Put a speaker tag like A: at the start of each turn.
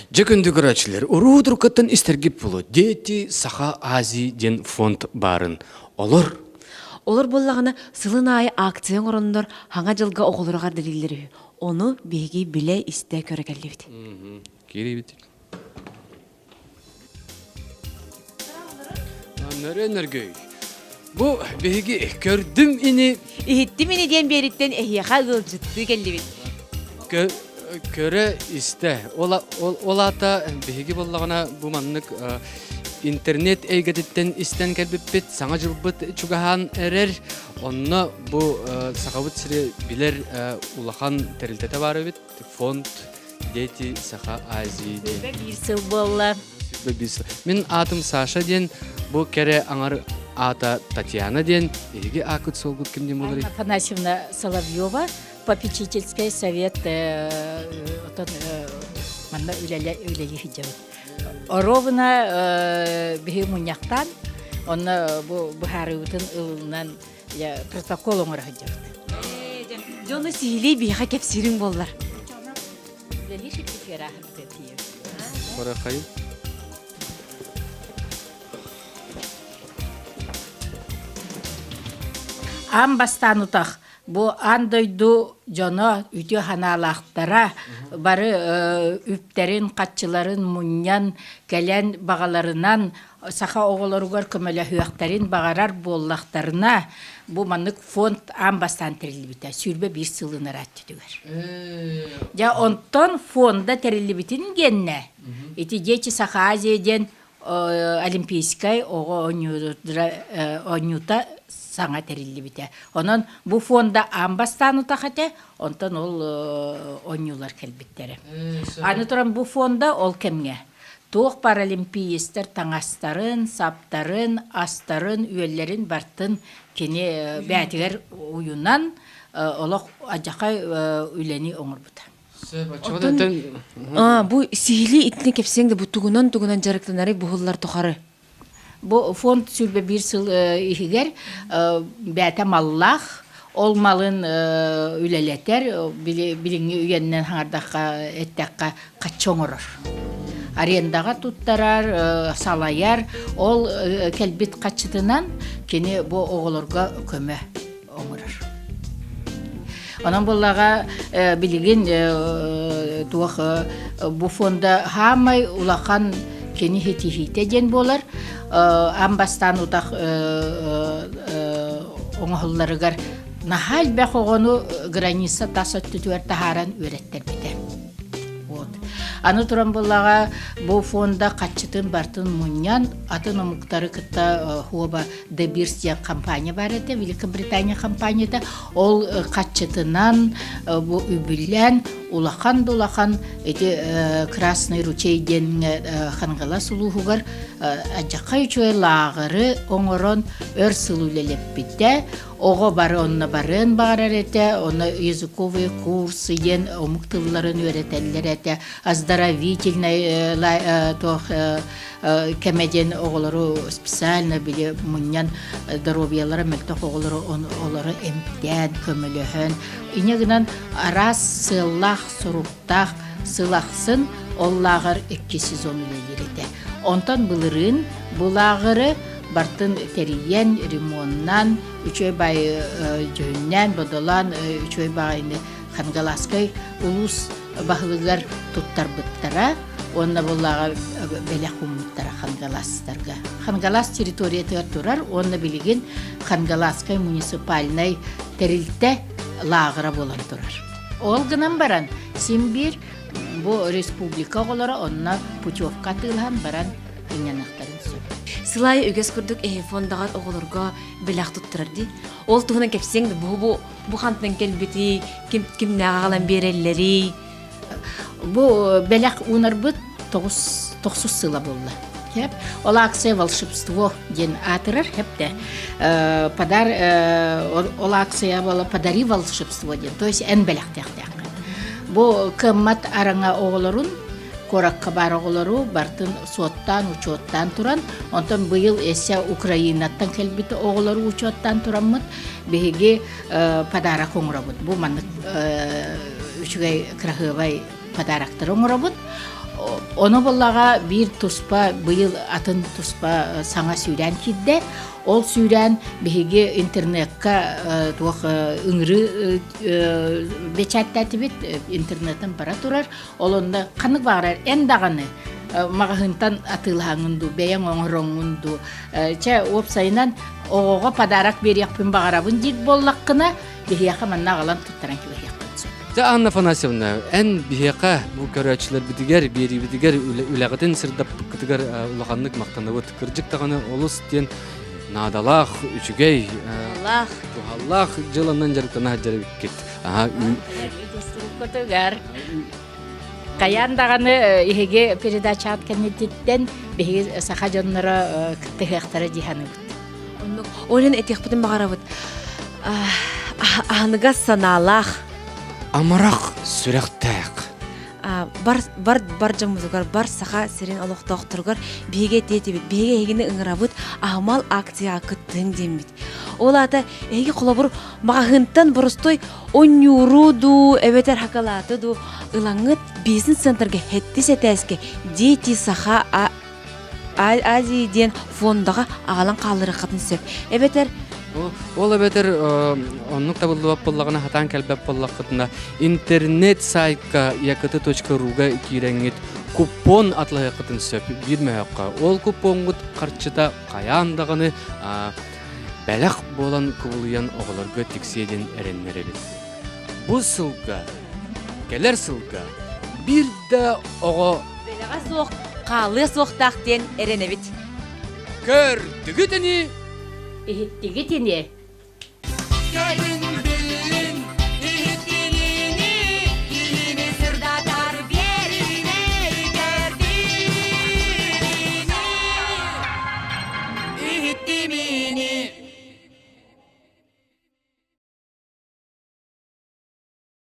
A: Дьэ күндү көрөөччүлэр, уруу туруккаттан истэргит буолуо. Дети Саха Азии диэн фонд баарын. Олор
B: Олор буоллаҕына сылын аайы акция оҥороннор хаҥа дьылга оҕолору эҕэрдэлииллэр үһү. Ону биһиги билэ-истэ көрө кэллибит.
A: Киирибит. Нөрөн-өргөй. Бу биһиги көрдүм ини
B: Иһиттим ини диэн биэриттэн эһиэхэ ыалдьыттыы кэллибит.
A: Көрө истэ. Ол, ол, ол аата биһиги буоллаҕына бу маннык интернет эйгэтиттэн истэн кэлбиппит, саҥа дьылбыт чугаһаан эрэр. Онно бу Сахабыт сири билэр улахан тэрилтэтэ баар эбит. Фонд Дети Саха Азии диэн.
C: Биир сыл буолла.
A: Мин аатым Саша диэн, бу кэрэ аҥар аата Татьяна диэн. Эһиги аакыт суолгут ким диэн буоларый?
C: Афанасьевна Соловьева, попечительский совет отон манна үлэлии сылдьабыт. Ровно биһи мунньахтаан, онно бу быһаарыыбытын ылынан протокол оҥоро сылдьабыт.
B: Дьону сиһилии биһиэхэ кэпсиириҥ буоллар.
A: Барахайым.
C: Аан бастаан утах бу аан дойду дьоно үтүө санаалаахтара бары үптэрин, хаччыларын мунньан кэлэн баҕаларынан саха оҕолоругар көмөлөһүөхтэрин баҕарар буоллахтарына, бу маннык фонд аан бастаан тэриллибитэ 21 сыл ынарааччытыгар. Дьэ, онтон фонда тэриллибитин гэннэ, ити Дети Саха Азия диэн Олимпийскай оҕо оонньуута саҥа тэриллибитэ. Онон бу фонда аан бастаан утах этэ, онтон ол оонньуулар кэлбиттэрэ. Аны туран бу фонда ол кэмҥэ Туох паралимпиецтэр таҥастарын, саптарын, астарын, үөллэрин бартын кини бээтигэр уйунан олох адьахай үлэни оҥорбута.
B: Бу сиһилии итини кэпсиэҥ да бу тугунан-тугунан дьарыктанарый буһуллар тухары?
C: Бу фонд 21 сыл иһигэр бээтэ маллаах, ол малын үлэлэтэр, билиҥҥи үйэннэн хаҥардахха эттэххэ хаччы оҥорор. Арендаҕа туттарар, салайар, ол кэлбит хаччытынан кини бу оҕолорго көмө оҥорор. Онон буоллаҕа билигин туох бу фонда хаамай улахан кини хитиһиитэ диэн буолар. Аан бастаан утах оҥоһулларыгар наһаа элбэх оҕону граница тас өттүтүгэр таһааран үөрэттэрбитэ. Вот. Аны туран буоллаҕа бу фонда хаччытын бартын мунньан атын омуктары кытта хуоба De Beers диэн компания баар этэ, Великобритания компанията. Ол хаччытынан бу үбүлээн улахан да улахан ити Красный ручей диэн Хангалас улууһугар адьаххай үчүгэй лааҕыры оҥорон өр сыл үлэлэппитэ. Оҕо бары онно барыан баҕарар этэ, онно языковые курсы диэн омук тылларын үөрэтэллэр этэ, оздоровительный туох кэмэ диэн оҕолору специально били мунньан доруобуйалара мөлтөх оҕолору олору эмтээн, көмөлөһөн, иньэ гынан араас сыаллаах, соруктаах сыл ахсын ол лааҕыр икки сезон үлэлиир этэ. Онтон былырыын бу лааҕыры бартын тэрийэн, ремоннан, үчүгэй баайы дьүһүннээн, бодолоон үчүгэй баҕайыны Хангаласскай улуус баһылыгар туттарбыттара уонна буллааҕа бэлэх ууммуттара Хангаластарга. Хангалас территориятыгар турар уонна билигин Хангаласскай муниципальнай тэрилтэ лааҕыра буолан турар. Ол гынан баран син биир бу республика оҕолоро онно путевка атыылаһан баран сынньаныахтарын сөп.
B: Сылай үгэс курдук эһи фондаҕар оҕолорго бэлэх туттарар дии. Ол туһунан кэпсиэҥ да бу бу бу хантан кэлбитий, ким кимнээҕи аҕалан биэрэллэрий?
C: Бу бэлэх уунарбыт тоҕус тохсус сыла буолла. Хеп. Ол акция волшебство диэн аатырар хепте. Подар ол акция буола подари волшебство диэн. То есть эн бэлэхтиэхтээххин. Бу кыаммат араҥа оҕолорун куоракка баар оҕолору бартын суоттаан, учуоттаан туран, онтон быйыл эссе Украинаттан кэлбит оҕолору учуоттаан тураммыт биһиги подарок оҥоробут. Бу маннык үчүгэй кыраһыабай подароктары оҥоробут. Ону буллаҕа биир туспа быйыл атын туспа саҥа сүүрээн киирдэ. Ол сүүрээн биһиги интернекка туох ыҥырыы бэчээттээтибит, интернеттэн бара турар. Ол онно ханнык баҕарар эн даҕаны маҕаһыынтан атыылаһаҥҥын дуу, бэйэҥ оҥороҥҥун дуу, чэ уопсайынан оҕоҕо подарок биэриэхпин баҕарабын диир буоллаххына, биһиэхэ манна аҕалан туттаран кэбиһиэххин сөп.
A: Дьэ, Анна Афанасьевна, эн биһиэхэ бу көрөөччүлэрбитигэр, биэриибитигэр үлэҕитин сырдаппыккытыгар улаханнык махтанабыт. Кырдьык даҕаны олус диэн наадалаах, үчүгэй,
B: туһалаах,
A: туһалаах дьыаланан дьарыктана сылдьар эбиккит. Аха,
C: Хайаан даҕаны иһиги передачаат кэнниттэн биһиги саха дьонноро кыттыһыахтара дии саныыбыт.
B: Оннук. Ол иһин этиэхпитин баҕарабыт. Аһыныгас санаалаах.
A: Амарах сүрэхтээх.
B: Бар, бар, бар дьоммутугар, бар саха сирин олохтоохторугар биһиги этиэтибит, биһиги эһигини ыҥырабыт, аһымал акцияҕа кыттыһыҥ диэммит. Ол аата эһиги холобур маҕаһыынтан боростуой онньууру дуу, эбэтэр хакалааты дуу ылаҥҥыт бизнес-центрга хэттис этээскэ «Дети Саха Азии» диэн фондаҕа аҕалан хаалларыаххытын сөп. Эбэтэр
A: Ол эбэтэр оннук табыллыбат буоллаҕына, хатаан кэлбэт буоллаххытына, интернет сайтка yakт.ru-га киирэҥҥит купон атылаһыаххытын сөп биир мөһөххө. Ол купоҥҥут харчыта хайаан даҕаны бэлэх буолан кубулуйан оҕолорго тиксиэ диэн эрэннэрэбит. Бу сылга, кэлэр сылга биир да оҕо
B: бэлэҕэ суох хаалыа суохтаах диэн эрэнэбит.
A: Көрдүгүт ини?
C: Иһиттигит ини?
A: Көрдүгүт.